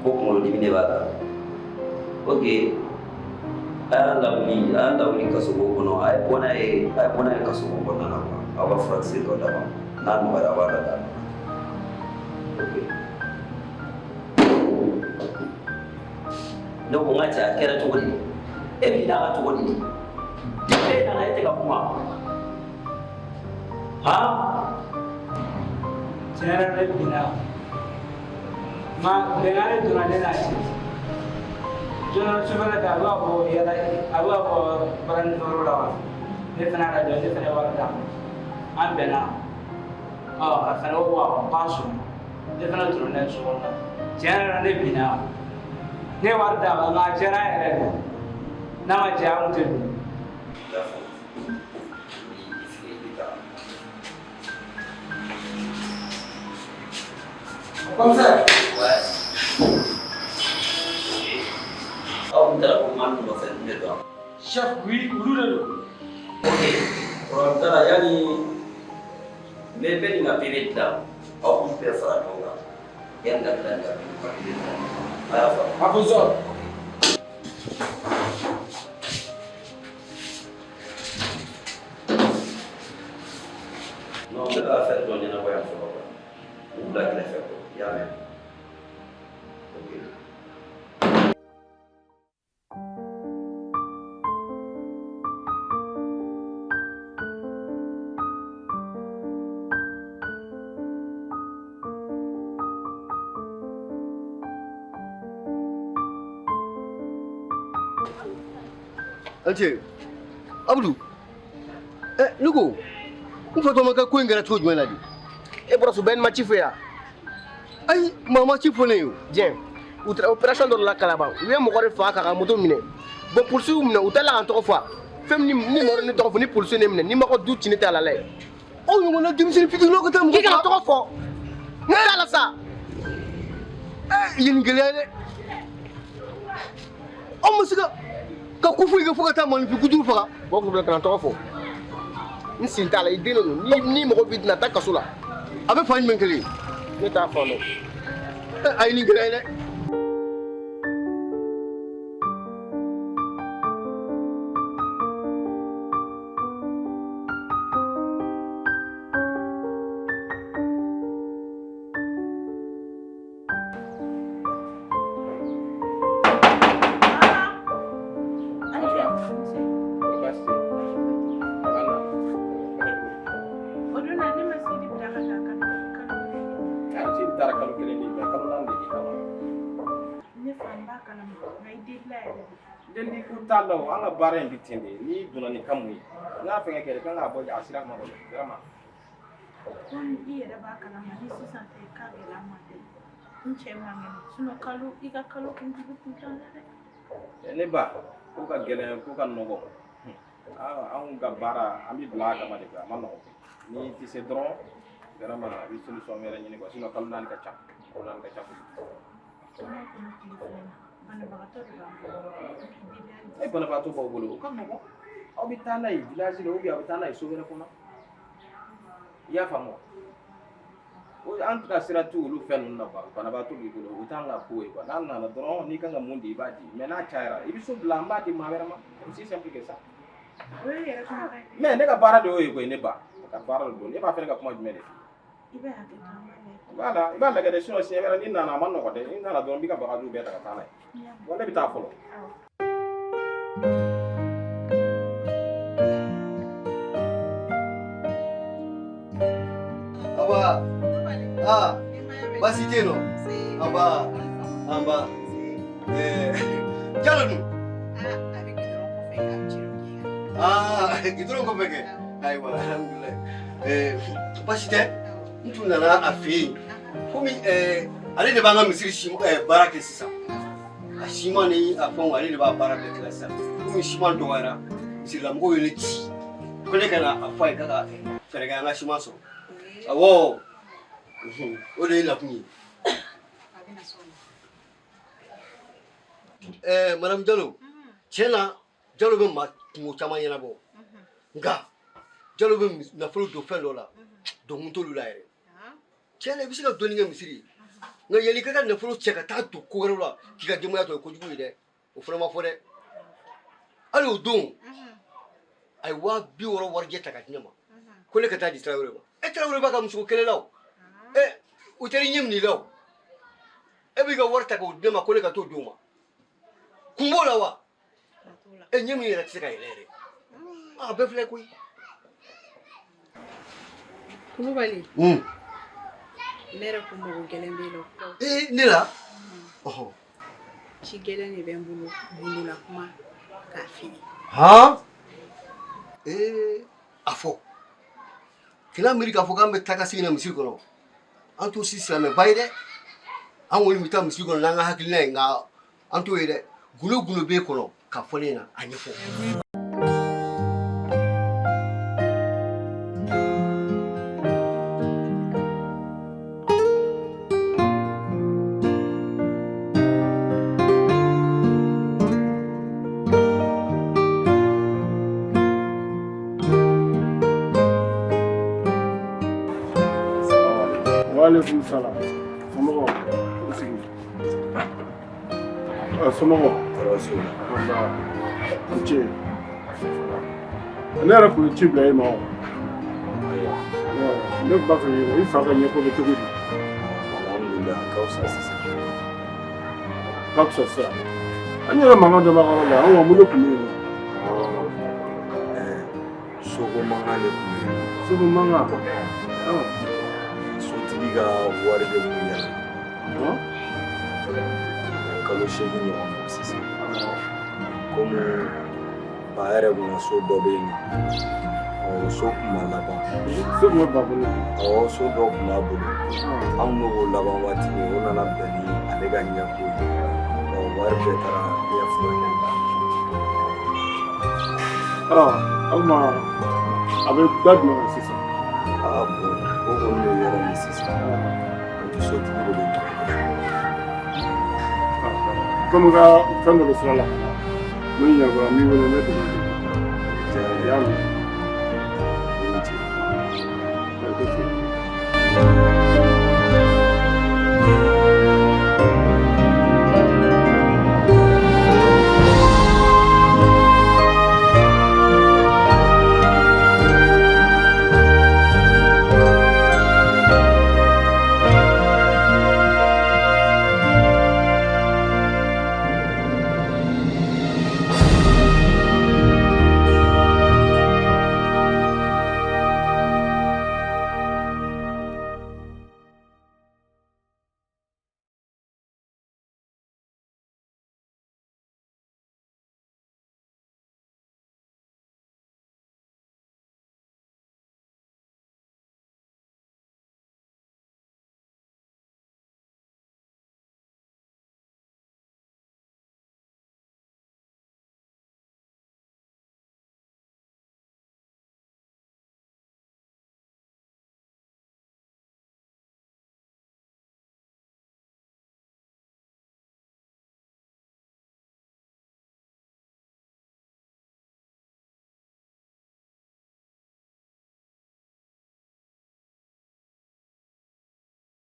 Ko kunkolodimi de b'a la. Ok, a y'a lawuli, a y'a lawuli kasobon kɔnɔ, a ye bɔ n'a ye, a ye bɔ n'a ye kasobon kɔnɔna na quoi. Aw ka furakisɛ dɔ d'a ma, n'a nɔgɔyara, a b'a lada. Ok. Ne ko n ka cɛ, a kɛra cogo di? E binna a kan cogo di? Depuis e nana, e tɛ ka kuma. Han? Tiɲɛ yɛrɛ, ne binna ma, bɛnkan de donna ne n'a cɛ. Don dɔ sufɛla fɛ, a bɛ ka bɔ yala, a bɛ ka bɔ baraninfɛnyɔrɔ la wa, ne fana y'a lajɔ, ne fana ye wari d'a ma, an bɛnna. Ɔ, a fana ko awɔ, k'a sɔnna. Ne fana donna n'a ye so kɔnɔ. Tiɲɛ yɛrɛ la, ne binna, ne ye wari d'a ma, nka a diyara yɛrɛ de. N'a ma diya, an tun tɛ don. I y'a faamu? Ni i sigi, i bɛ taa. Commissaire. Ouais. Aw kun taara ko maa nɔfɛ ninnu de don. Chef, oui, olu de don. Ok, problème t'a la. Yani n bɛ bɛɛ nin ka PV dilan, aw k'u bɛɛ fara ɲɔgɔn kan. Yani ka tila nin ka PV dilan. A y'a faamu? A fɔ. Ok. Non, n bɛ ka affaire dɔ ɲɛnabɔ yan fɔlɔ quoi. U bila kɛrɛfɛ quoi. I y'a mɛn? Ok. Ace, Abdu, ne ko, n fatɔma ka ko in kɛra cogo jumɛn na de? E bɔra so bɛɛ ni ma ci fɔ yan. Ayi, maa ma ci fɔ ne ye o. Diɲɛ u taara opération dɔ de la Kalaban, u ye mɔgɔ de faga k'a ka moto minɛ. Bon, polisiw y'u minɛ, u taara ka n tɔgɔ fɔ. Fɛn min ni mɔgɔ ne tɔgɔ fɔ, ni polisiw ne minɛ, ni ma ko du ci, ne t'a la lɛ. Aw ɲɔgɔnna denmisɛnnin fitininw ka taa mɔgɔ K'i kana tɔgɔ fɔ, ne t'a la sa. Ɛ, nin gɛlɛya dɛ. Aw ma se ka ko foyi kɛ fo ka taa maaninfin kojugu faga. Bɔ kulubali, kana tɔgɔ fɔ, n sen t'a la. I den de don. Ni mɔgɔ b'i na taa kaso la. A bɛ fan jumɛn kelen? Ne t'a fɔ dɔn. Ɛ, a ye nin gɛlɛya dɛ. O don na, ne ma Sidi bila ka taa kalo kalo. Sidi taara kalo kelen de, mais kalo 4 de di kama. Ne fa, n b'a kalama, nka i delila yɛrɛ de. Deli ko t'a la o, an ka baara in bɛ ten de. N'i donna ni kan mun ye, n'a fɛngɛ kɛra, i kan k'a bɔ a sira ma kɔnɔ, vraiment. Komi i yɛrɛ b'a kalama, ni sisan tɛ, k'a gɛlɛya ma dɛ. N cɛ man kɛnɛ, sinon kalo i ka kalo kuntigi kun t'an na dɛ. Ne ba, ko ka gɛlɛn, ko ka nɔgɔ. Anw ka baara, an bɛ bila a kama de quoi, a ma nɔgɔ. N'i tɛ se dɔrɔn, vraiment, i bɛ solution wɛrɛ ɲini quoi, sinon kalo 4 ka ca, kalo 4 ka ca kojugu. Kɔnɔ kɔnɔ, tile filɛ na, banabagatɔ de b'an bolo, n k'i deli hali. E, banabagatɔ b'aw bolo, o ka nɔgɔn. Aw bɛ taa n'a ye village la ou bien aw bɛ taa n'a ye so wɛrɛ kɔnɔ. I y'a faamu wa? O an ka sira t'u olu fɛn ninnu na quoi. Banabagatɔ b'i bolo, o t'an ka ko ye quoi. N'a nana dɔrɔn, n'i kan ka mun di, i b'a di, mais n'a cayara, i bɛ so bila, an b'a di maa wɛrɛ ma. Aussi simple que ça. O ye yɛrɛ kumakan ye. Mais ne ka baara de y'o ye koyi. Ne ba, ne ka baara de don. Ne b'a fɛ ne ka kuma jumɛn de f'i ye? I bɛ hakɛ to, an b'a lajɛ. Voilà, i b'a lajɛ dɛ, sinon siɲɛ wɛrɛ n'i nana, a ma nɔgɔ dɛ. N'i nana dɔrɔn, n b'i ka bagajiw bɛɛ ta ka taa n'a ye. N y'a mɛn. Bon, ne bɛ taa fɔlɔ. Awɔ. Aba, ah, baasi tɛ yen nɔ? Aba, aba, Jalo dun? Ah, gidɔrɔn kɔfɛ kɛ. Ayiwa, alhamdulilayi. Baasi tɛ, n tun nana a fɛ yen. Komi ale de b'an ka misiri si baara kɛ sisan. A siman ni a fɛnw, ale de b'a baara bɛɛ kɛ la sisan. Komi siman dɔgɔyara, misirilamɔgɔw ye ne ci. Ko ne ka na a fɔ a ye k'a ka fɛɛrɛ kɛ an ka siman sɔrɔ. Awɔ, o de ye nakun ye. Madame Jalo, tiɲɛ na, Jalo bɛ maa kungo caman ɲɛnabɔ. Nka Jalo bɛ nafolo don fɛn dɔ la, donkun t'olu la yɛrɛ. Tiɲɛ na, i bɛ se ka dɔɔnin kɛ misiri ye. Nka yanni i ka taa nafolo cɛ ka taa don ko wɛrɛw la k'i ka denbaya to, o ye kojugu ye dɛ. O fana ma fɔ dɛ. Hali o don, a ye 60.000 warijɛ ta ka di ne ma ko ne ka taa di Tarawele ma. E Tarawele b'a ka musoko kɛlɛ la o. E o taara i ɲɛ minɛ i la o. E b'i ka wari ta k'o di ne ma ko ne ka t'o d'o ma. Kun b'o la wa? E ɲɛ min yɛrɛ tɛ se ka yɛlɛ yɛrɛ. A bɛɛ filɛ koyi. Kulubali. Ne yɛrɛ ko mago gɛlɛn b'e la. Ee, ne la? Ɔhɔ. Ci gɛlɛn de bɛ n bolo, gundola kuma k'a f'i ye. Han? Ee, a fɔ. Kana miiri k'a fɔ k'an bɛ taa ka segin na misiri kɔnɔ. An t'o si silamɛba ye dɛ. An kɔni bɛ taa misiri kɔnɔ n'an ka hakilina ye, nka an t'o ye dɛ. Gundo gundo b'e kɔnɔ k'a fɔ ne ɲɛna, a ɲɛfɔ. Waaleykum salam. Somɔgɔw, i sigi. Somɔgɔw. Tɔɔrɔ s'u la. Nba. I ce. Ne yɛrɛ tun ye ci bila e ma o. Ne tun b'a fɛ i fa ka ɲɛko bɛ cogo di? Alhamdulilah, a ka fisa sisan. Ka fisa sisan. An yɛrɛ mankan dɔ b'a ka yɔrɔ la, an ko mun de tun bɛ yen nɔ? Soko mankan de tun bɛ yen. Soko mankan? Sotigi ka wari de tun yɛlɛma. Kalo 8 ɲɔgɔn bɔ sisan. Komi ba yɛrɛ kun ka so dɔ bɛ yen nɔ, o so kun ma laban. So kun bɛ ba bolo? Awɔ, so dɔ kun b'a bolo. An kun bɛ k'o laban waati min, o nana bɛn ni ale ka ɲɛko ye. Ɔ, wari bɛɛ taara ɲɛ furakɛli la. O tuma a bɛ da jumɛn kan sisan? Aa bon, o kɔni bɛ yɔrɔ min sisan, o ni sotigi de bɛ ɲɔgɔn fɛ. Komi ka fɛn dɔ bɛ sira la, n'o ɲɛnabɔra n b'i wele, ne dɛmɛ. I y'a mɛn?